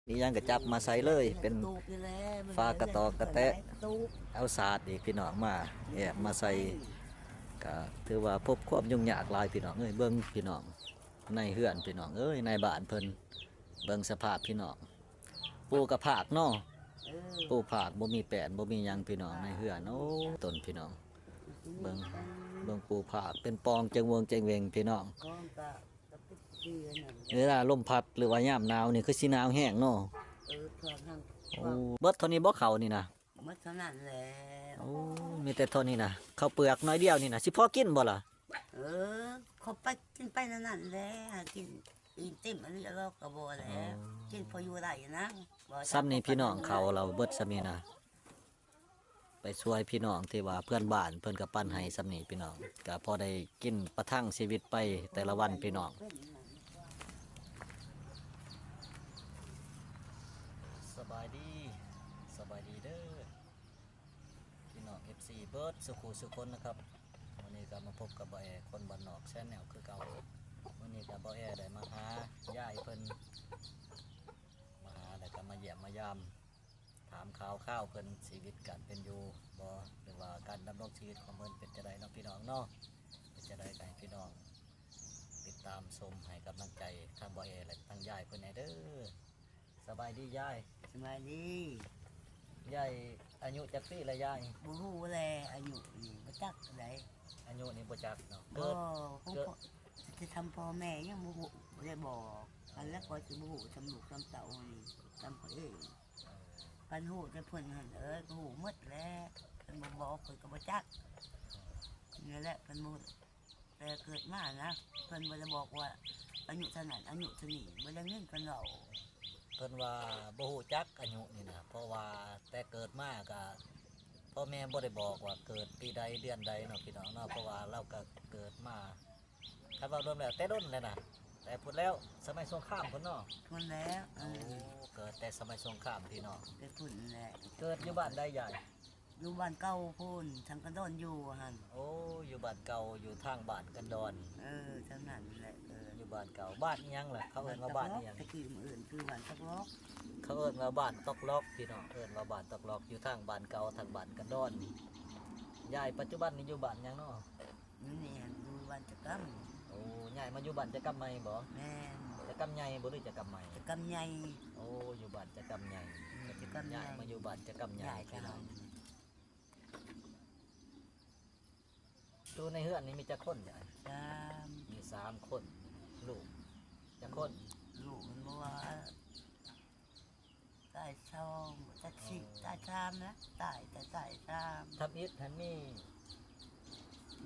ອີ່ຫຍັງກໍຈັບມາໃສ່ເລີຍ ເປັນຝາກະຕອກກະແຕະ ເອົາສາດອີກພີ່ນ້ອງ ມາແອບມາໃສ່ ກະຖືວ່າພົບຄວາມຫຍຸ້ງຍາກຫຼາຍພີ່ນ້ອງເອີຍ. ເບິ່ງພີ່ນ້ອງ ໃນເຮືອນພີ່ນ້ອງເອີຍ ໃນບ້ານເພິ່ນ ເບິ່ງສະພາບພີ່ນ້ອງ ປູກະພາກເນາະ ເອີ ປູພາກ ບໍ່ມີແປ້ນ ບໍ່ມີຫຍັງພີ່ນ້ອງ ໃນເຮືອນ. ໂອ້ ຕົ້ນພີ່ນ້ອງ ເບິ່ງ ເບິ່ງປູພາກ ເປັນປ່ອງເຈິງເຫວີງເຈິງເຫວ່ງພີ່ນ້ອງ. ເວລາລົມພັດ ຫຼືວ່າຍາມໜາວນີ້ ຄືຊິໜາວແຮງເນາະ. ເອີ ເພິ່ນຫັ້ນ ໂອ້ ເບິດເທົ່ານີ້ບໍ່ເຂົ້ານີ້ນະ? ເບິດເທົ່ານັ້ນແຫຼະ. ໂອ້ ມີແຕ່ເທົ່ານີ້ນະ ເຂົ້າເປືອກໜ້ອຍດຽວນີ້ນະ ຊິພໍກິນບໍ່ລະ? ເອີ ເຂົາໄປກິນໄປນັ້ນໆແຫຼະ ຫາກິນອີ່ມຕິ່ມອັນນີ້ລະກໍບໍ່ແຫຼະ. ອໍ ກິນພໍຢູ່ໄດ້ນະ ບໍ່ ສ່ຳນີ້ພີ່ນ້ອງ ເຂົ້າລາວເບິດສ່ຳນີ້ນະ. ໄປຊ່ວຍພີ່ນ້ອງທີ່ວ່າເພື່ອນບ້ານເພິ່ນກໍປັນໃຫ້ສ່ຳນີ້ພີ່ນ້ອງ ກໍພໍໄດ້ກິນປະທັງຊີວິດໄປແຕ່ລະວັນພີ່ນ້ອງ. ສະບາຍດີ ສະບາຍດີເດີພີ່ນ້ອງ ເອັຟຊີ ເບິດສູ່ຄູ່ສູ່ຄົນນະຄັບ. ມື້ນີ້ກໍມາພົບກັບບ່າວແອ ຄົນບ້ານນອກແຊນແນວ ຄືເກົ່າ. ມື້ນີ້ກໍບ່າວແອໄດ້ມາຫາຍາຍເພິ່ນ ມາຫາແລ້ວກໍມາຢ້ຽມມາຢາມ ຖາມຂ່າວຄາວເພິ່ນ ຊີວິດການເປັນຢູ່ບໍ່ ຫຼືວ່າການດຳລົງຊີວິດຂອງເພິ່ນເປັນຈັ່ງໃດເນາະພີ່ນ້ອງເນາະ. ເປັນຈັ່ງໃດກໍໃຫ້ພີ່ນ້ອງຕິດຕາມຊົມ ໃຫ້ກຳລັງໃຈທັງບ່າວແອ ແລະ ທັງຍາຍເພິ່ນແດ່ເດີ. ສະບາຍດີຍາຍ. ສະບາຍດີ. ຍາຍອາຍຸຈັກປີລະຍາຍ? ບໍ່ຮູ້ແຫຼະ ອາຍຸນີ້ບໍ່ຈັກໃດ. ອາຍຸນີ້ບໍ່ຈັກເນາະ. ບໍ່ ເກີດ ຂອງ ເກີດ ຊິທຳພໍ່ແມ່ຍັງບໍ່ຮູ້ ບໍ່ໄດ້ບອກ. ອັນແລ້ວຂ້ອຍຊິບໍ່ຮູ້ ທຳລູກທຳເຕົ້ານີ້ ທຳຂ້ອຍເອງ. ເອີ ຄັນຮູ້ແຕ່ເພິ່ນຫັ້ນເອີຍ ກໍຮູ້ໝົດແຫຼະ. ເພິ່ນບໍ່ບອກ ຂ້ອຍກໍບໍ່ຈັກ. ນີ້ແຫຼະ ເພິ່ນບໍ່ ແຕ່ເກີດມານະ ເພິ່ນບໍ່ໄດ້ບອກວ່າອາຍຸເທົ່ານັ້ນ ອາຍຸເທົ່ານີ້ ບໍ່ໄດ້ຍິນເພິ່ນເວົ້າ. ເພິ່ນວ່າບໍ່ຮູ້ຈັກອາຍຸນີ້ນະ ເພາະວ່າແຕ່ເກີດມາກະ ພໍ່ແມ່ບໍ່ໄດ້ບອກວ່າເກີດປີໃດເດືອນໃດເນາະ ພີ່ນ້ອງເນາະ. ເພາະວ່າລາວກະເກີດມາ ຄັນເວົ້າລວມແລ້ວແຕ່ດົນແລ້ວນະ ແຕ່ພຸ້ນແລ້ວ ສະໄໝສົງຄາມພຸ້ນເນາະ. ພຸ້ນແລ້ວ. ໂອ້ ເອີ ເກີດແຕ່ສະໄໝສົງຄາມ ພີ່ນ້ອງ ແຕ່ພຸ້ນແຫຼະ. ເກີດຢູ່ບ້ານໃດຍາຍ? ຢູ່ບ້ານເກົ່າພຸ້ນ ທາງກັນດອນຢູ່ຫັ້ນ. ໂອ້ ຢູ່ບ້ານເກົ່າ ຢູ່ທາງບ້ານກັນດອນ. ເອີ ທາງນັ້ນແຫຼະ. ເອີ ຢູ່ບ້ານເກົ່າ. ບ້ານອີ່ຫຍັງລະ? ເຂົາເອີ້ນວ່າບ້ານອີ່ຫຍັງ? ຕະກີ້ເອີ້ນຄືບ້ານຕອກລັອກ. ເຂົາເອີ້ນວ່າບ້ານຕອກລັອກ ພີ່ນ້ອງ ເອີ້ນວ່າບ້ານຕອກລັອກ ຢູ່ທາງບ້ານເກົ່າ ທາງບ້ານກັນດອນ. ຍາຍປັດຈຸບັນນີ້ຢູ່ບ້ານຫຍັງເນາະ? ຢູ່ນີ້ຫັ້ນ ຢູ່ບ້ານຈະກຳ. ໂອ້ ຍ້າຍມາຢູ່ບ້ານຈະກຳໃໝ່ບໍ່? ແມ່ນ. ຈະກຳໃຫຍ່ບໍ່ ຫຼືຈະກຳໃໝ່? ຈະກຳໃຫຍ່. ໂອ້ ຢູ່ບ້ານຈະກຳໃຫຍ່. ອືມ ຈະກຳໃຫຍ່ ຍ້າຍມາຢູ່ບ້ານຈະກຳໃຫຍ່ ຍ້າຍໄປ ພີ່ນ້ອງ. ຢູ່ໃນເຮືອນນີ້ມີຈັກຄົນຍາຍ? ສາມ. ມີສາມຄົນ. ລູກຈັກຄົນ? ລູກມັນບໍ່ວ່າ ຕາຍສອງ ຕາຍສີ່ ອໍ ຕາຍສາມນະ ຕາຍ ຕາຍ ຕາຍສາມ. ທຳອິດຫັ້ນມີ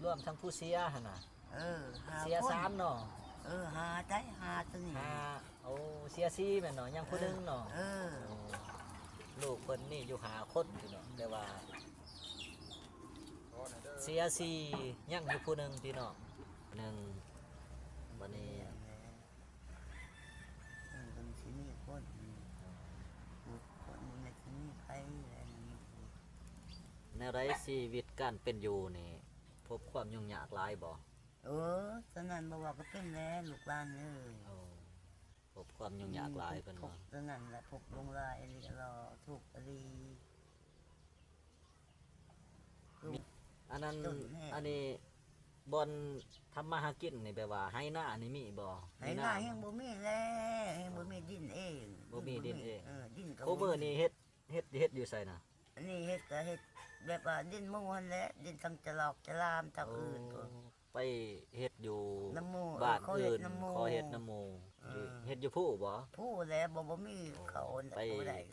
ລວມທັງຜູ້ເສຍຫັ້ນນະ? ເອີ ຫ້າ ເສຍ ຄົນ ສາມເນາະ. ເອີ ຫ້າໄດ໋ ຫ້າຕົວນີ້ ຫ້າ. ໂອ້ ເສຍສີ່ແມ່ນເນາະ ຍັງຜູ້ໜຶ່ງເນາະ. ເອີ ເອີ ໂອ້ ລູກເພິ່ນມີຢູ່ຫ້າຄົນພີ່ນ້ອງ ແຕ່ວ່າເສຍສີ່ ຍັງຢູ່ຜູ້ໜຶ່ງພີ່ນ້ອງ ໜຶ່ງ. ບັດນີ້ ເອີ ມັນຊິມີຄົນ ຄົນນີ້ມັນຊິມີໃຜແລ້ວນີ້. ແນວໃດຊີວິດການເປັນຢູ່ນີ້ ພົບຄວາມຫຍຸ້ງຍາກຫຼາຍບໍ່? ເອີ ສະນັ້ນບໍ່ວ່າກໍເປັນແຫຼະລູກຫຼານເອີຍ. ໂອ້ ພົບຄວາມຫຍຸ້ງຍາກຫຼາຍ ອືມ ເພິ່ນວ່າ ສະນັ້ນແຫຼະ ພົບລົງຫຼາຍອີ່ຫຼີ ທຸກອີ່ຫຼີ. ອັນນັ້ນ ອັນນີ້ບ່ອນທຳມາຫາກິນນີ້ ແບບວ່າໄຮ່ນານີ້ມີບໍ່? ໄຮ່ນາ ໄຮ່ນາແຮ່ງບໍ່ມີແລ້ວ ແຮ່ງບໍ່ມີດິນເອງ. ບໍ່ມີດິນເອງ. ເອີ ດິນກໍບໍ່ມີ. ຄູ່ມື້ນີ້ເຮັດ ເຮັດ ເຮັດຢູ່ໃສນະ? ອັນນີ້ເຮັດກໍເຮັດແບບວ່າດິນໝູ່ຫັ້ນແຫຼະ ດິນທາງຈະລອກຈະລາມທາງອື່ນ. ໂອ້ ໄປເຮັດຢູ່ນຳໝູ່ ບ້ານອື່ນ ເອີ ຂໍເຮັດນຳໝູ່. ຂໍເຮັດນຳໝູ່. ເອີ ຢູ່ ເຮັດຢູ່ພູບໍ່? ພູແຫຼະ ບໍ່ ບໍ່ມີເຂົາ. ໄປ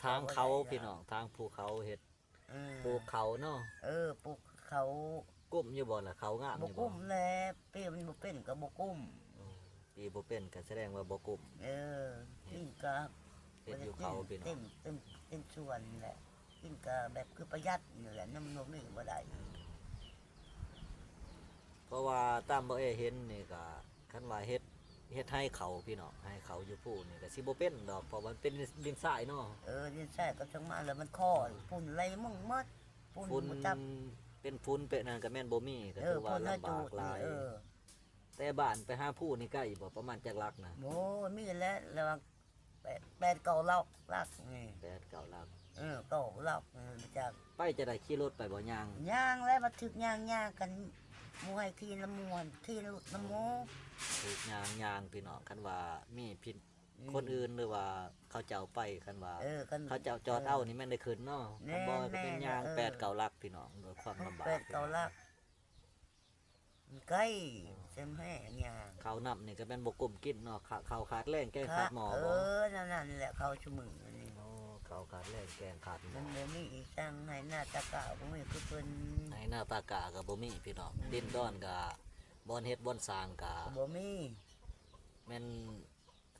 ທາງເຂົາພີ່ນ້ອງ ທາງພູເຂົາເຮັດ. ເອີ ປູກເຂົາເນາະ. ເອີ ປູກເຂົາ. ກຸ້ມຢູ່ບໍ່ລະ? ເຂົາງາມຢູ່ບໍ່? ບໍ່ກຸ້ມແຫຼະ ປີມັນບໍ່ເປັນກໍບໍ່ກຸ້ມ. ອືມ ປີບໍ່ເປັນກໍສະແດງວ່າບໍ່ກຸ້ມ. ເອີ ກິນກໍເຮັດຢູ່ເຂົາພີ່ນ້ອງ ເຕັມ ເຕັມ ເຕັມສວນແຫຼະ ກິນກໍແບບຄືປະຢັດນີ້ແຫຼະ ນຳ ນຳນີ້ບໍ່ໄດ້. ເພາະວ່າຕາມບໍ່ເອເຫັນນີ້ກໍ ຄັນວ່າເຮັດ ເຮັດໄຮ່ເຂົ້າພີ່ນ້ອງ ໄຮ່ເຂົ້າຢູ່ພູນີ້ກໍຊິບໍ່ເປັນດອກ ເພາະວ່າມັນເປັນດິນຊາຍເນາະ. ເອີ ດິນຊາຍກໍຈັ່ງມາແລ້ວມັນຄໍ້ ຝຸ່ນໄຫຼໝົງໝົດ ຝຸ່ນ ຝຸ່ນ ບໍ່ຈັບ. ເປັນຝຸ່ນເປັນຫຍັງກໍແມ່ນບໍ່ມີ ກໍຖືວ່າລຳບາກຫຼາຍ. ເອີ ແຕ່ບ້ານໄປຫາພູນີ້ໄກບໍ່? ປະມານຈັກຫຼັກນະ? ໂອ້ ມີແຫຼະ ລະຫວ່າງ ແປດ ແປດເກົ້າຫຼັກ ຫຼັກນີ້ ແປດເກົ້າຫຼັກ ເອີ ເກົ້າຫຼັກນີ້ ຈັກ ໄປຈະໄດ້ຂີ່ລົດໄປບໍ່? ຍ່າງ ຍ່າງແຫຼະ ມາຖືກຍ່າງ ຍ່າງກັນ ໝູ່ໃຫ້ຂີ່ນຳໝູ່ ຂີ່ລົດນຳໝູ່ ຖືກຍ່າງ ຍ່າງ ພີ່ນ້ອງ. ຄັນວ່າມີພີ່ ອືມ ຄົນອື່ນ ຫຼືວ່າເຂົາເຈົ້າໄປ ຄັນວ່າ ເອີ ຄັນ ເຂົາເຈົ້າຈອດເອົາ ເອີ ນີ້ແມ່ນໄດ້ຂຶ້ນເນາະ. ແມ່ນ ຄັນບໍ່ກໍເປັນຍ່າງ ແມ່ນ ເອີ ແປດເກົ້າຫຼັກ ພີ່ນ້ອງ ດ້ວຍຄວາມລຳບາກ ແປດເກົ້າຫຼັກ ມັນໄກ ເອີ ເສັມແຮງຍ່າງ. ເຂົ້ານຳນີ້ກໍແມ່ນບໍ່ກຸ້ມກິນເນາະ ຂະ ເຂົ້າຂາດແລງແກງຂາດໝໍ້ ເອີ ບໍ່? ແນວນັ້ນແຫຼະ ເຂົ້າຊຸມື້ນີ້. ໂອ້ ເຂົ້າຂາດແລງແກງຂາດໝໍ້ ມັນບໍ່ມີອີ່ຫຍັງ ໄຮ່ນາຕາກ້າບໍ່ມີຄືເພິ່ນ ໄຮ່ນາຕາກ້າກໍບໍ່ມີ ພີ່ນ້ອງ. ອືມ ດິນດອນກໍ ບ່ອນເຮັດບ່ອນສ້າງກໍ ກໍບໍ່ມີ ແມ່ນ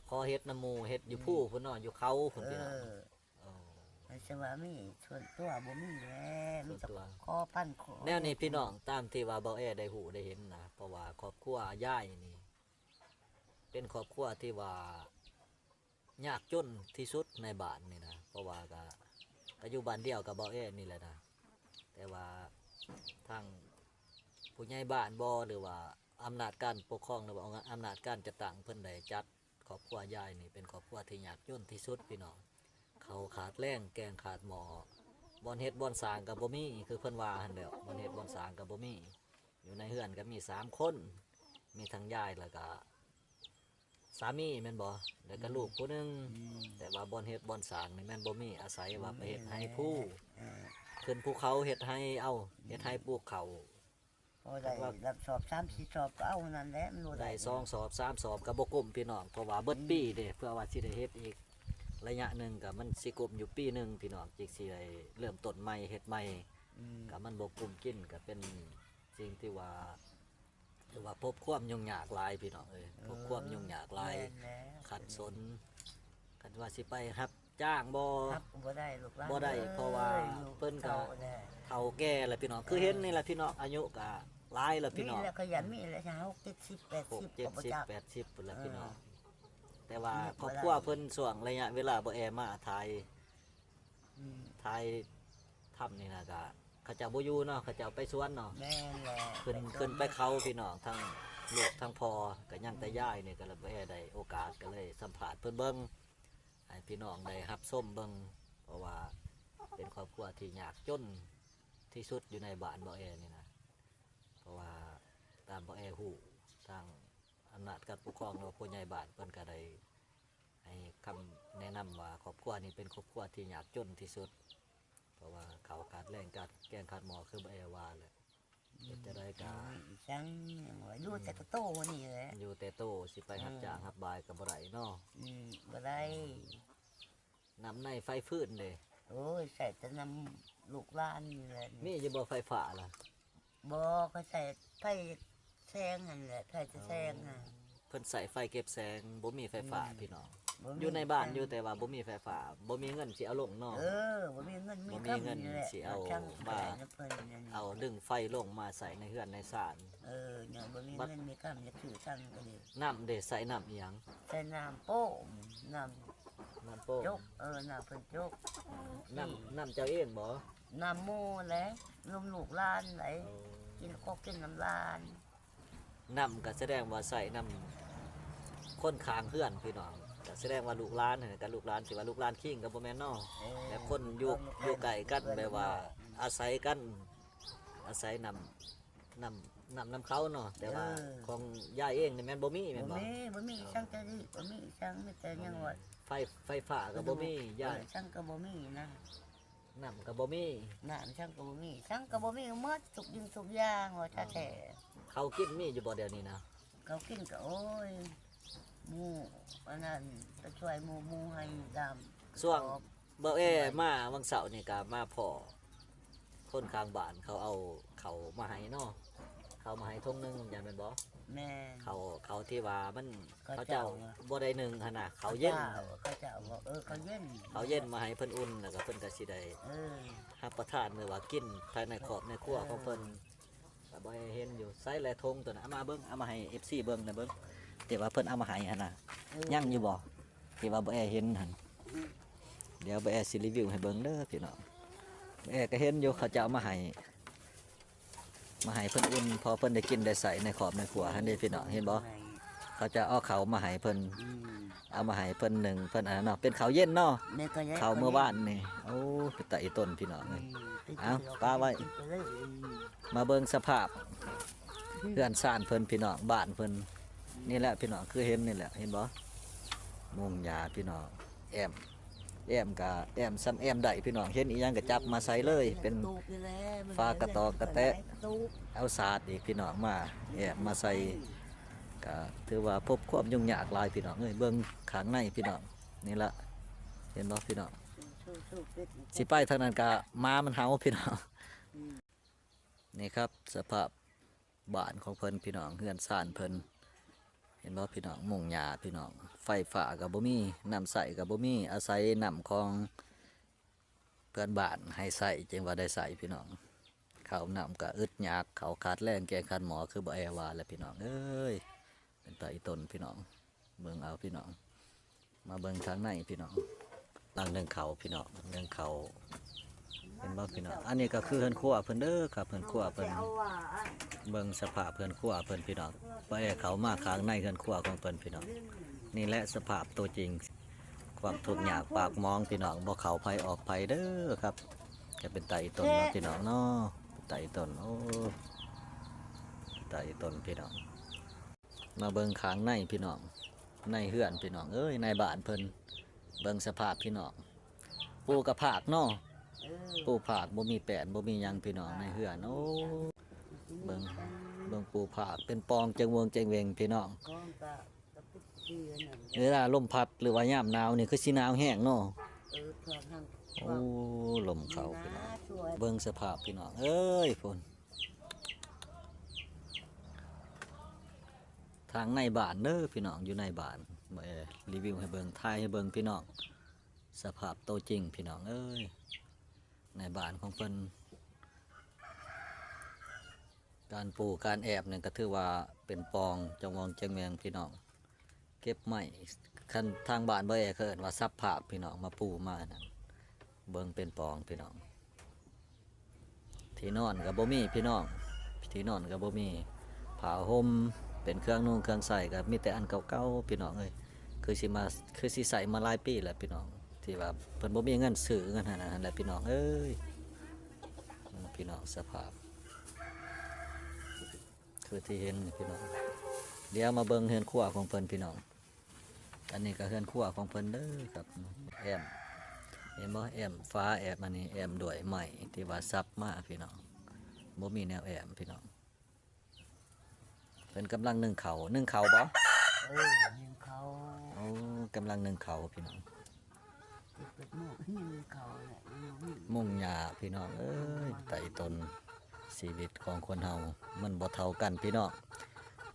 ຂໍເຮັດນຳໝູ່ ເຮັດຢູ່ ອືມ ພູພຸ້ນເນາະ ຢູ່ເຂົາພຸ້ນ ເອີ ພີ່ນ້ອງ. ໂອ້ ມັນຊິວ່າມີສ່ວນຕົວບໍ່ມີແຫຼະ ມີແຕ່ ສ່ວນຕົວ ຂໍພັນຂໍ ແນວນີ້ພີ່ນ້ອງ ຕາມທີ່ວ່າເບົາແອໄດ້ຮູ້ໄດ້ເຫັນນະ ເພາະວ່າຄອບຄົວຍາຍນີ້ ເປັນຄອບຄົວທີ່ວ່າຍາກຈົນທີ່ສຸດໃນບ້ານນີ້ນະ ເພາະວ່າກະ ກະຢູ່ບ້ານດຽວກັບເບົາແອນີ້ແຫຼະນະ ແຕ່ວ່າທາງຜູ້ໃຫຍ່ບ້ານບໍ ຫຼືວ່າອຳນາດການປົກຄອງ ຫຼືວ່າອຳນາດການຈັດຕັ້ງ ເພິ່ນໄດ້ຈັດ ຄອບຄົວຍາຍນີ້ເປັນຄອບຄົວທີ່ຍາກຈົນທີ່ສຸດ ພີ່ນ້ອງ. ເຂົ້າຂາດແລງ ແກງຂາດໝໍ້ ບ່ອນເຮັດບ່ອນສ້າງກໍບໍ່ມີ ຄືເພິ່ນວ່າຫັ້ນແຫຼ້ວ ບ່ອນເຮັດບ່ອນສ້າງກໍບໍ່ມີ. ຢູ່ໃນເຮືອນກໍມີສາມຄົນ ມີທັງຍາຍ ແລ້ວກໍສາມີແມ່ນບໍ່ ແລ້ວກໍ ອືມ ລູກຜູ້ໜຶ່ງ ອືມ ແຕ່ວ່າບ່ອນເຮັດບ່ອນສ້າງນີ້ແມ່ນບໍ່ມີ ອາໄສວ່າໄປເຮັດໄຮ່ພູ ເອີ ຂຶ້ນພູເຂົາເຮັດໄຮ່ເອົາ ອືມ ເຮັດໄຮ່ປູກເຂົ້າ ພໍໄດ້ ຄັນວ່າ ລັກສອບສາມສີ່ສອບກໍເອົານັ້ນແຫຼະ ມັນບໍ່ໄດ້ ໄດ້ສອງສອບສາມສອບກໍບໍ່ກຸ້ມ ພີ່ນ້ອງ ເພາະວ່າເບິດ ອືມ ປີເດ້ ເພື່ອວ່າຊິໄດ້ເຮັດອີກໄລຍະໜຶ່ງ ກໍມັນຊິກຸ້ມຢູ່ປີໜຶ່ງ ພີ່ນ້ອງ ຈຶ່ງຊິໄດ້ເລີ່ມຕົ້ນໃໝ່ ເຮັດໃໝ່ ອືມ ກໍມັນບໍ່ກຸ້ມກິນ ກໍເປັນສິ່ງທີ່ວ່າ ຖືວ່າພົບຄວາມຫຍຸ້ງຍາກຫຼາຍ ພີ່ນ້ອງເອີຍ ເອີ ພົບຄວາມຫຍຸ້ງຍາກຫຼາຍ ແມ່ນແລ້ວ ຂັດສົນ ຄັນວ່າຊິໄປຮັບ ຈ້າງບໍ່? ຮັບບໍ່ໄດ້ລູກຫຼານ ບໍ່ໄດ້ ເອີຍ ເພາະວ່າເພິ່ນກໍເຖົ້າແລ້ວ ເຖົ້າແກ່ແລ້ວພີ່ນ້ອງ ເອີ ຄືເຫັນນີ້ແຫຼະພີ່ນ້ອງ ອາຍຸກໍຫຼາຍແລ້ວພີ່ນ້ອງ ມີແລ້ວ ຂະຫຍັນມີແລ້ວ ຫົກເຈັດສິບແປດສິບ ຫົກເຈັດສິບ ກໍບໍ່ຈັກ ແປດສິບພຸ້ນແຫຼະ ເອີ ພີ່ນ້ອງ ແຕ່ວ່າຄອບຄົວເພິ່ນຊ່ວງໄລຍະເວລາບໍ່ແອມາຖ່າຍ ອືມ ຖ່າຍທຳນີ້ນະ ກໍເຂົາເຈົ້າບໍ່ຢູ່ເນາະ ເຂົາເຈົ້າໄປສວນເນາະ ແມ່ນແລ້ວ ຂຶ້ນ ໄປສວນ ຂຶ້ນໄປເຂົາພີ່ນ້ອງ ທັງລູກທັງພໍ່ ກໍຍັງແຕ່ ອືມ ຍາຍນີ້ ກໍເລີຍບໍ່ແອໄດ້ໂອກາດ ກໍເລີຍສຳພາດເພິ່ນເບິ່ງ ໃຫ້ພີ່ນ້ອງໄດ້ຮັບຊົມເບິ່ງ ເພາະວ່າເປັນຄອບຄົວທີ່ຍາກຈົນທີ່ສຸດຢູ່ໃນບ້ານບໍ່ແອນີ້ນະ ເພາະວ່າຕາມບໍ່ແອຮູ້ ທາງອຳນາດການປົກຄອງ ຫຼືວ່າຜູ້ໃຫຍ່ບ້ານເພິ່ນກໍໄດ້ໃຫ້ຄຳແນະນຳວ່າ ຄອບຄົວນີ້ເປັນຄອບຄົວທີ່ຍາກຈົນທີ່ສຸດ ເພາະວ່າເຂົ້າຂາດແລງ ຂາດແກງຂາດໝໍ້ ຄືບໍ່ແອວ່າແຫຼະ. ເຮັດຈັ່ງໃດກໍ ອືມ ອີຫຍັງ ຢູ່ແຕ່ໂຕນີ້ແຫຼະ ຢູ່ແຕ່ໂຕ ຊິໄປຮັບ ເອີ ຈ້າງຮັບບາຍກໍບໍ່ໄດ້ເນາະ ອືມ ບໍ່ໄດ້ ອືມ ນ້ຳໃນໄຟຟືນເດ? ໂອ້ຍ ໃຊ້ແຕ່ນ້ຳລູກຫຼານນີ້ແຫຼະ ມີຢູ່ບໍ່ໄຟຟ້າລະ? ບໍ່ ຂ້ອຍໃຊ້ໄຟແສງຫັ້ນແຫຼະ ໃຊ້ແຕ່ແສງ ອໍ ຫັ້ນ ເພິ່ນໃຊ້ໄຟເກັບແສງ ບໍ່ມີໄຟຟ້າ ອືມ ພີ່ນ້ອງ ຢູ່ໃນບ້ານຢູ່ ແຕ່ວ່າບໍ່ມີໄຟຟ້າ ບໍ່ມີເງິນຊິເອົາລົງເນາະ ເອີ ບໍ່ມີເງິນ ມີຄຳນີ້ແຫຼະ ບໍ່ມີເງິນຊິເອົາມາ ເອົາດຶງໄຟລົງມາໃຊ້ໃນເຮືອນໃນຊານ ເອີ ຍັງບໍ່ມີເງິນມີຄຳ ຢາກຊື້ສັງກໍດີ ນ້ຳເດ ໃຊ້ນ້ຳອີ່ຫຍັງ? ໃຊ້ນ້ຳໂປ່ງ ນ້ຳ ນ້ຳໂປ່ງ ຈົກ ເອີ ນ້ຳເພິ່ນຈົກ ນ້ຳ ນ້ຳເຈົ້າເອງບໍ່? ນ້ຳໝູ່ແຫຼະ ລວມລູກຫຼານໄດ໋ ໂອ້ ກິນ ຂໍກິນນ້ຳຫຼານ ນ້ຳກໍສະແດງວ່າໃຊ້ນ້ຳຄົນຂ້າງເຮືອນພີ່ນ້ອງ ກໍສະແດງວ່າລູກຫຼານຫັ້ນ ກັບລູກຫຼານ ຊິວ່າລູກຫຼານຄີງກໍບໍ່ແມ່ນເນາະ ເອີ ແບບຄົນຢູ່ ຢູ່ໃກ້ກັນ ແບບວ່າອາໄສກັນ ອາໄສນ້ຳ ນ້ຳ ນ້ຳນຳເຂົາເນາະ ແຕ່ວ່າ ເອີ ຂອງຍາຍເອງນີ້ແມ່ນບໍ່ມີແມ່ນບໍ່? ບໍ່ມີ ບໍ່ມີ ອໍ ສັງກະສີ ບໍ່ມີສັງ ມີແຕ່ຫຍັງວ່າ ໄຟ ໄຟຟ້າກໍບໍ່ມີ ເອີ ຍາຍ ສັງກໍບໍ່ມີນະ ນ້ຳກໍບໍ່ມີ ນ້ຳສັງກໍບໍ່ມີ ສັງກໍບໍ່ມີໝົດ ທຸກສິ່ງທຸກຢ່າງວ່າ ອໍ ແທ້ໆ ເຂົ້າກິນມີຢູ່ບໍ່ດຽວນີ້ນະ? ເຂົ້າກິນກໍ ໂອ້ຍ ໝູ່ອັນນັ້ນ ໄປຊ່ວຍໝູ່ ໝູ່ໃຫ້ດຳ ຊ່ວງ ເບົາແອມາວັງເສົານີ້ກໍມາພໍ້ຄົນຂ້າງບ້ານເຂົາເອົາເຂົ້າມາໃຫ້ເນາະ ເຂົ້າມາໃຫ້ຖົງໜຶ່ງ ຢ້ານແມ່ນບໍ່? ແມ່ນ ເຂົ້າ ເຂົ້າທີ່ວ່າມັນ ເຂົາເຈົ້າ ເຂົາເຈົ້າບໍ່ໄດ້ໜຶ້ງຫັ້ນນະ ເຂົ້າເຢັນ ເຂົາເຈົ້າ ເຂົາເຈົ້າ ເອີ ເຂົ້າເຢັນ ເຂົ້າເຢັນມາໃຫ້ເພິ່ນອຸ່ນ ແລ້ວກໍເພິ່ນກໍຊິໄດ້ ເອີ ຮັບປະທານ ຫຼືວ່າກິນພາຍໃນຄອບໃນຄົວຂອງເພິ່ນ ເອີ ກໍບໍ່ໃຫ້ເຫັນຢູ່ ໃສແລະຖົງຕົວນັ້ນ ເອົາມາເບິ່ງ ເອົາມາໃຫ້ເອັຟຊີເບິ່ງແດ່ເບິ່ງ ທີ່ວ່າເພິ່ນເອົາມາໃຫ້ຫັ້ນນະ ເອີ ຍັງຢູ່ບໍ່? ທີ່ວ່າບໍ່ແອເຫັນຫັ້ນ ດຽວບໍ່ແອຊິຣີວິວໃຫ້ເບິ່ງເດີພີ່ນ້ອງ ບໍ່ແອກໍເຫັນຢູ່ ເຂົາເຈົ້າເອົາມາໃຫ້ ມາໃຫ້ເພິ່ນອຸ່ນ ພໍເພິ່ນໄດ້ກິນໄດ້ໃຊ້ໃນຄອບໃນຄົວຫັ້ນເດ້ພີ່ນ້ອງ ເຫັນບໍ່? ເຂົາຈະເອົາເຂົ້າມາໃຫ້ເພິ່ນ ອືມ ເອົາມາໃຫ້ເພິ່ນໜຶ້ງ ເພິ່ນອັນນັ້ນເນາະ ເປັນເຂົ້າເຢັນເນາະ ແມ່ນເຂົ້າເຢັນ ເຂົ້າມື້ວານນີ້. ໂອ້ ເປັນຕາອີຕົນພີ່ນ້ອງເອີຍ. ອືມ ເອົາ ປະໄວ້ ມາເບິ່ງສະພາບເຮືອນຊານເພິ່ນພີ່ນ້ອງ ບ້ານເພິ່ນນີ້ແຫຼະພີ່ນ້ອງ ຄືເຫັນນີ້ແຫຼະ ເຫັນບໍ່? ມຸງຫຍ້າພີ່ນ້ອງ ແອ້ມ ແອ້ມກະແອ້ມສ່ຳແອ້ມໄດ້ພີ່ນ້ອງ ເຫັນອີ່ຫຍັງກະຈັບມາໃສ່ເລີຍ ເປັນຝາກະຕອກກະແຕະ ເອົາສາດອີກພີ່ນ້ອງ ມາແອ້ມມາໃສ່ ກະຖືວ່າພົບຄວາມຫຍຸ້ງຍາກຫຼາຍພີ່ນ້ອງເອີຍ. ເບິ່ງຂ້າງໃນພີ່ນ້ອງ ນີ້ລະ ເຫັນບໍ່ພີ່ນ້ອງ? ຊິໄປທາງນັ້ນກະໝາມັນເຫົ່າພີ່ນ້ອງ. ນີ້ຄັບ ສະພາບບ້ານຂອງເພິ່ນພີ່ນ້ອງ ເຮືອນຊານເພິ່ນ ເຫັນບໍ່ພີ່ນ້ອງ? ມຸງຫຍ້າພີ່ນ້ອງ ໄຟຟ້າກະບໍ່ມີ ນ້ຳໃຊ້ກະບໍ່ມີ ອາໄສນ້ຳຂອງເພື່ອນບ້ານໃຫ້ໃຊ້ ຈຶ່ງວ່າໄດ້ໃຊ້ພີ່ນ້ອງ. ເຂົ້ານ້ຳກະອຶດຍາກ ເຂົ້າຂາດແລງແກງຂາດໝໍ້ ຄືບໍ່ແອວ່າແຫຼະພີ່ນ້ອງເອີຍ. ເປັນຕາອີຕົນພີ່ນ້ອງ ເບິ່ງເອົາພີ່ນ້ອງ. ມາເບິ່ງທາງໃນພີ່ນ້ອງ ຫຼັງໜຶ້ງເຂົ້າພີ່ນ້ອງ ໜຶ້ງເຂົ້າ ເຫັນບໍ່ພີ່ນ້ອງ? ອັນນີ້ກະຄືເຮືອນຄົວເພິ່ນເດີຄັບ ເຮືອນຄົວເພິ່ນ. ເບິ່ງສະພາບເຮືອນຄົວເພິ່ນພີ່ນ້ອງ ໄປເຂົ້າມາຂ້າງໃນເຮືອນຄົວຂອງເພິ່ນພີ່ນ້ອງ. ນີ້ແຫຼະສະພາບໂຕຈິງ ຄວາມທຸກຍາກປາກໝອງພີ່ນ້ອງ ບໍ່ເຂົ້າໃຜອອກໃຜເດີຄັບ. ກະເປັນຕາອີຕົນເນາະພີ່ນ້ອງເນາະ ເປັນຕາອີຕົນ ໂອ້ ເປັນຕາອີຕົນພີ່ນ້ອງ. ມາເບິ່ງຂ້າງໃນພີ່ນ້ອງ ໃນເຮືອນພີ່ນ້ອງເອີຍ ໃນບ້ານເພິ່ນ. ເບິ່ງສະພາບພີ່ນ້ອງ ປູກະພາກເນາະ ເອີ ປູພາກ ບໍ່ມີແປ້ນ ບໍ່ມີຫຍັງພີ່ນ້ອງ ໃນເຮືອນ. ໂອ້ ເບິ່ງ ເບິ່ງປູພາກ ເປັນປ່ອງເຈິງວົງເຈິງເວັງພີ່ນ້ອງ. ເວລາລົມພັດ ຫຼືວ່າຍາມໜາວນີ້ ຄືຊິໜາວແຮງເນາະ. ເອີ ໂອ້ ລົມເຂົ້າພີ່ນ້ອງ. ເບິ່ງສະພາບພີ່ນ້ອງເອີຍ ພຸ້ນ ທາງໃນບ້ານເດີພີ່ນ້ອງ ຢູ່ໃນບ້ານ ເອີ ຣີວິວໃຫ້ເບິ່ງ ຖ່າຍໃຫ້ເບິ່ງພີ່ນ້ອງ. ສະພາບໂຕຈິງພີ່ນ້ອງເອີຍ ໃນບ້ານຂອງເພິ່ນ. ການປູການແອບນີ້ກະຖືວ່າເປັນປ່ອງເຈິງວົງເຈິງແວງພີ່ນ້ອງ. ເກັບໄມ້ ຄັນທາງບ້ານບໍ່ແອເອີ້ນວ່າສັບພາກພີ່ນ້ອງ ມາປູມານັ້ນ ເບິ່ງເປັນປ່ອງພີ່ນ້ອງ. ທີ່ນອນກະບໍ່ມີພີ່ນ້ອງ ທີ່ນອນກະບໍ່ມີ ຜ້າຫົ່ມ ເປັນເຄື່ອງນຸ່ງເຄື່ອງໃຊ້ກະມີແຕ່ອັນເກົ່າໆພີ່ນ້ອງເອີຍ. ຄືຊິມາ ຄືຊິໃຊ້ມາຫຼາຍປີແລ້ວພີ່ນ້ອງ ທີ່ວ່າເພິ່ນບໍ່ມີເງິນຊື້ເງິນຫັ້ນນັ້ນແຫຼະພີ່ນ້ອງເອີຍ. ພີ່ນ້ອງ ສະພາບ ຄືທີ່ເຫັນນີ້ພີ່ນ້ອງ. ດຽວມາເບິ່ງເຮືອນຄົວຂອງເພິ່ນພີ່ນ້ອງ. ອັນນີ້ກະເຮືອນຄົວຂອງເພິ່ນເດີຄັບ. ແອ້ມ ເຫັນບໍ່? ແອ້ມຝາ ແອ້ມອັນນີ້ ແອ້ມດ້ວຍໄມ້ທີ່ວ່າສັບມາພີ່ນ້ອງ ບໍ່ມີແນວແອ້ມພີ່ນ້ອງ. ເພິ່ນກຳລັງໜຶ້ງເຂົ້າ ໜຶ້ງເຂົ້າບໍ່? ເອີ ໜຶ້ງເຂົ້າ. ໂອ້ ກຳລັງໜຶ້ງເຂົ້າພີ່ນ້ອງ. ເປັດໝູກ ໜຶ້ງເຂົ້າແຫຼະ. ມຸງຫຍ້າພີ່ນ້ອງເອີຍ ຕາອີຕົນ ຊີວິດຂອງຄົນເຮົາມັນບໍ່ເທົ່າກັນພີ່ນ້ອງ.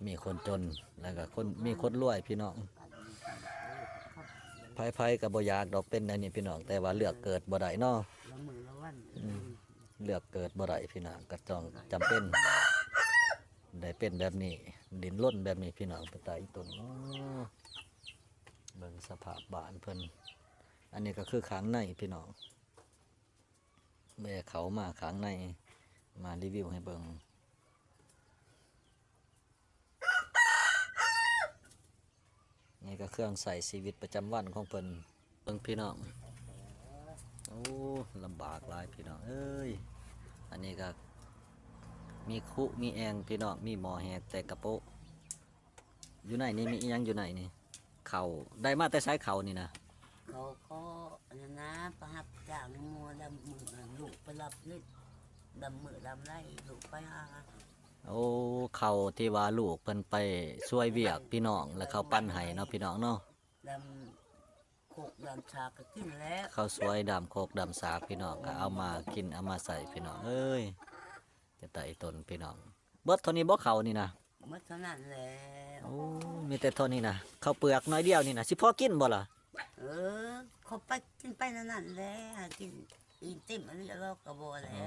ມີຄົນຈົນ ແລ້ວກະຄົນ ມີຄົນລວຍພີ່ນ້ອງ. ໃຜໆກະບໍ່ຢາກດອກເປັນແນວນີ້ພີ່ນ້ອງ ແຕ່ວ່າເລືອກເກີດບໍ່ໄດ້ເນາະ. ອືມ ເລືອກເກີດບໍ່ໄດ້ພີ່ນ້ອງ ກະຕ້ອງຈຳເປັນໄດ້ເປັນແບບນີ້ ດິ້ນລົນແບບນີ້ພີ່ນ້ອງ. ເປັນຕາອີຕົນເນາະ. ເບິ່ງສະພາບບ້ານເພິ່ນ. ອັນນີ້ກະຄືຂ້າງໃນພີ່ນ້ອງ ແວ່ເຂົ້າມາຂ້າງໃນ ມາຣີວິວໃຫ້ເບິ່ງ. ນີ້ກະເຄື່ອງໃຊ້ຊີວິດປະຈຳວັນຂອງເພິ່ນ. ເບິ່ງພີ່ນ້ອງ ໂອ້ ລຳບາກຫຼາຍພີ່ນ້ອງເອີຍ. ອັນນີ້ກະມີຄຸມີແອ່ງພີ່ນ້ອງ ມີໝໍ້ແຮກແຕ່ກະໂປະ. ຢູ່ໃນນີ້ມີອີ່ຫຍັງຢູ່ໃນນີ້? ເຂົ້າ ໄດ້ມາແຕ່ໃສເຂົ້ານີ້ນະ? ເຂົາກໍອັນນັ້ນນະ ໄປຮັບຈ້າງໝູ່ ດຳມື້ລູກໄປຮັບນີ້ ດຳມື້ດຳໄລ ລູກໄປຫາ. ໂອ້ ເຂົ້າທີ່ວ່າລູກເພິ່ນໄປຊ່ວຍວຽກພີ່ນ້ອງ ແລ້ວເຂົາປັນໃຫ້ເນາະ ພີ່ນ້ອງເນາະ. ດຳຄົກດຳສາກກໍກິນແລ້ວ ເຂົາຊ່ວຍດຳຄົກດຳສາກພີ່ນ້ອງ ກໍເອົາມາກິນເອົາມາໃຊ້ພີ່ນ້ອງເອີຍ. ເປັນຕາອີຕົນພີ່ນ້ອງ. ເບິດເທົ່ານີ້ບໍ່ເຂົ້ານີ້ນະ? ເບິດເທົ່ານັ້ນແຫຼະ. ໂອ້ ມີແຕ່ເທົ່ານີ້ນະ. ເຂົ້າເປືອກໜ້ອຍດຽວນີ້ນະ ຊິພໍກິນບໍ່ລະ? ເອີ ເຂົາໄປກິນໄປນັ້ນແຫຼະ ຫາກິນອີ່ມເຕັມອັນນີ້ລະກໍບໍ່ແຫຼະ. ອໍ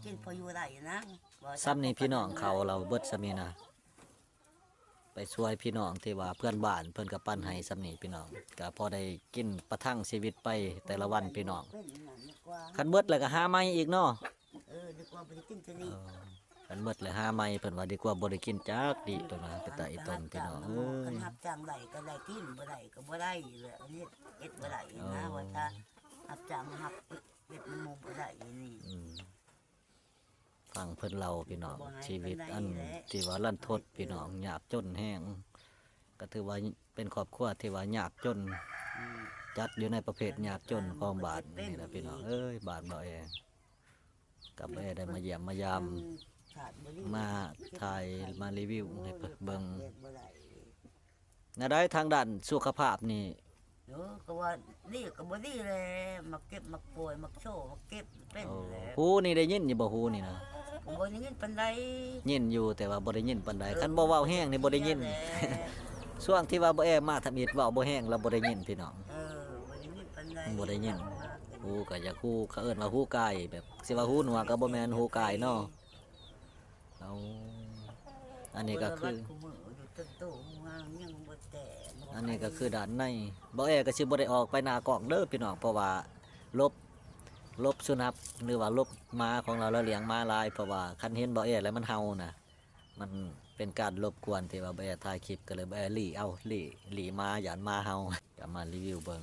ກິນພໍຢູ່ໄດ້ນະ. ສ່ຳນີ້ພີ່ນ້ອງ ເຂົ້າລາວເບິດສ່ຳນີ້ນະ. ໄປຊ່ວຍພີ່ນ້ອງທີ່ວ່າເພື່ອນບ້ານເພິ່ນກໍປັນໃຫ້ສ່ຳນີ້ພີ່ນ້ອງ ກໍພໍໄດ້ກິນປະທັງຊີວິດໄປແຕ່ລະວັນພີ່ນ້ອງ. ຄັນເບິດແລ້ວກໍຫາໃໝ່ອີກເນາະ. ເອີ ດີກວ່າບໍ່ໄດ້ກິນຕົວນີ້. ອໍ ຄັນໝົດແລ້ວຫາໃໝ່ ເພິ່ນວ່າດີກວ່າບໍ່ໄດ້ກິນຈັກດີ ເພິ່ນວ່າເປັນຕາອີຕົນພີ່ນ້ອງເອີຍ. ຄັນຮັບຈ້າງໄດ້ກໍໄດ້ກິນ ບໍ່ໄດ້ກໍບໍ່ໄດ້ແຫຼະ ເຮັດ ເຮັດບໍ່ໄດ້ນະ ວ່າຊະ ຮັບຈ້າງຮັບເຮັດນຳໝູ່ບໍ່ໄດ້ນີ້. ອືມ ຟັງເພິ່ນເລົ່າພີ່ນ້ອງ ຊີວິດອັນທີ່ວ່າລັນທົດພີ່ນ້ອງ ຍາກຈົນແຮງ ກໍຖືວ່າເປັນຄອບຄົວທີ່ວ່າຍາກຈົນ ຈັດຢູ່ໃນປະເພດຍາກຈົນຂອງບ້ານນີ້ແຫຼະພີ່ນ້ອງເອີຍ. ບ້ານບໍ່ແອ ກັບແອໄດ້ມາຢ້ຽມມາຢາມ ມາຖ່າຍມາຣີວິວໃຫ້ເບິ່ງ. ແນວໃດທາງດ້ານສຸຂະພາບນີ້? ເອີ ກໍວ່າດີກໍບໍ່ດີແຫຼະ ມັກເຈັບມັກປ່ວຍ ມັກໂຊມັກເຈັບເປັນແຫຼະ. ຫູນີ້ໄດ້ຍິນຢູ່ບໍ່? ຫູນີ້ນະ ກໍບໍ່ໄດ້ຍິນປານໃດ. ຍິນຢູ່ ແຕ່ວ່າບໍ່ໄດ້ຍິນປານໃດ. ເອີ ຄັນບໍ່ເວົ້າແຮງນີ້ບໍ່ໄດ້ຍິນ. ຊ່ວງທີ່ວ່າບໍ່ແອມາທຳອິດ ເວົ້າບໍ່ແຮງ ລາວບໍ່ໄດ້ຍິນພີ່ນ້ອງ. ເອີ ບໍ່ໄດ້ຍິນປານໃດ ບໍ່ໄດ້ຍິນ. ຫູກໍຢາກຫູ ເຂົາເອີ້ນວ່າຫູກາຍ ແບບຊິວ່າຫູໜວກກໍບໍ່ແມ່ນຫູກາຍເນາະ. ເອົາ ອັນນີ້ກໍຄື ອັນນີ້ກໍຄືດ້ານໃນ. ບໍ່ແອກໍຊິບໍ່ໄດ້ອອກໄປໜ້າກ້ອງເດີພີ່ນ້ອງ ເພາະວ່າຫຼົບ ຫຼົບສຸນັກ ຫຼືວ່າຫຼົບໝາຂອງລາວ ລາວລ້ຽງໝາຫຼາຍ ເພາະວ່າຄັນເຫັນບໍ່ແອແລ້ວມັນເຫົ່ານະ ມັນເປັນການລົບກວນທີ່ວ່າບໍ່ແອຖ່າຍຄລິບ ກໍເລີຍບໍ່ແອຫຼີ້ເອົາ ຫຼີ້ ຫຼີ້ໝາ ຢ້ານໝາເຫົ່າ. ກໍມາຣີວິວເບິ່ງ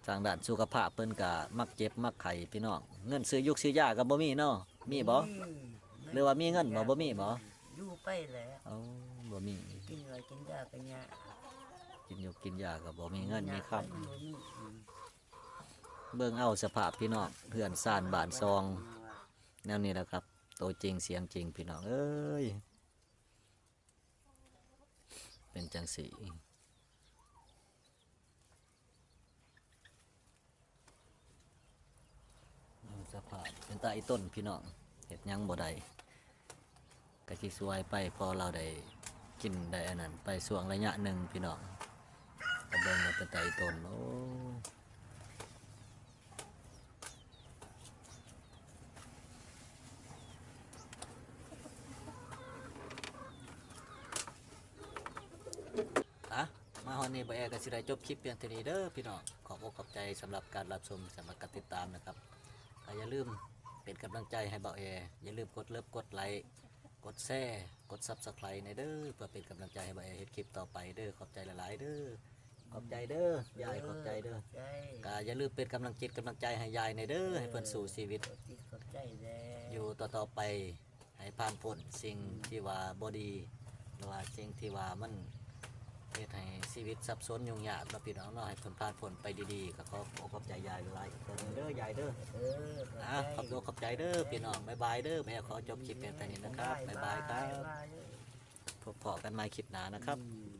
ທາງດ້ານສຸຂະພາບເພິ່ນກໍມັກເຈັບມັກໄຂ້ພີ່ນ້ອງ. ເງິນຊື້ຢູກຊື້ຢາກໍບໍ່ມີເນາະ ມີບໍ່? ອືມ ຫຼືວ່າມີເງິນບໍ່? ບໍ່ມີບໍ່? ຢູ່ໄປແຫຼະ. ໂອ້ ບໍ່ມີ ກິນຢາກິນຢາກໍຍາກ ກິນຢູກກິນຢາກໍບໍ່ມີເງິນມີຄຳ. ອືມ ເບິ່ງເອົາສະພາບພີ່ນ້ອງ ເຮືອນຊານບ້ານຊ່ອງ ແນວນີ້ແຫຼະຄັບ ໂຕຈິງສຽງຈິງພີ່ນ້ອງເອີຍ. ເປັນຈັ່ງຊີ້ ສະພາບເປັນຕາອີຕົນພີ່ນ້ອງ ເຮັດຫຍັງບໍ່ໄດ້ ກະຊິຊ່ວຍໄປ ພໍລາວໄດ້ກິນໄດ້ອັນນັ້ນໄປຊ່ວງໄລຍະໜຶ່ງພີ່ນ້ອງ. ກະເບິ່ງວ່າເປັນຕາອີຕົນ ໂອ້. ອ່ະ ມາຮອດນີ້ ບ່າວແອກໍຊິໄດ້ຈົບຄລິບພຽງເທົ່ານີ້ເດີພີ່ນ້ອງ. ຂອບອົກຂອບໃຈສຳລັບການຮັບຊົມ ສຳລັບການຕິດຕາມນະຄັບ. ກໍຢ່າລືມເປັນກຳລັງໃຈໃຫ້ບ່າວແອ ຢ່າລືມກົດເລີບ ກົດໄລ ກົດແຊ ກົດຊັບສະໄຄຣບ໌ແດ່ເດີ ເພື່ອເປັນກຳລັງໃຈໃຫ້ບ່າວແອເຮັດຄລິບຕໍ່ໄປເດີ. ຂອບໃຈຫຼາຍໆເດີ. ຂອບໃຈເດີ ເອີ ຍາຍ ຂອບໃຈເດີ ຂອບໃຈ. ກະຢ່າລືມເປັນກຳລັງຈິດກຳລັງໃຈໃຫ້ຍາຍແດ່ເດີ ເອີ ໃຫ້ເພິ່ນສູ້ຊີວິດ ຂອບຈິດຂອບໃຈແດ່ ຢູ່ຕໍ່ໆໄປ ໃຫ້ຜ່ານພົ້ນສິ່ງທີ່ວ່າບໍ່ດີ ຫຼືວ່າສິ່ງທີ່ວ່າມັນເຮັດໃຫ້ຊີວິດສັບສົນຫຍຸ້ງຍາກເນາະພີ່ນ້ອງເນາະ ໃຫ້ເພິ່ນຜ່ານພົ້ນໄປດີໆ. ກໍຂໍຂອບໃຈຍາຍຫຼາຍໆເດີ ຍາຍເດີ. ເອີ ຂອບໃຈ ອ່າ ຂອບອົກຂອບໃຈເດີພີ່ນ້ອງ ບາຍບາຍເດີ. ແມ່ຂໍຈົບຄລິບພຽງເທົ່ານີ້ນະຄັບ ບາຍບາຍຄັບ ບາຍບາຍ. ພົບພໍ້ກັນໃໝ່ຄລິບໜ້ານະຄັບ ອືມ.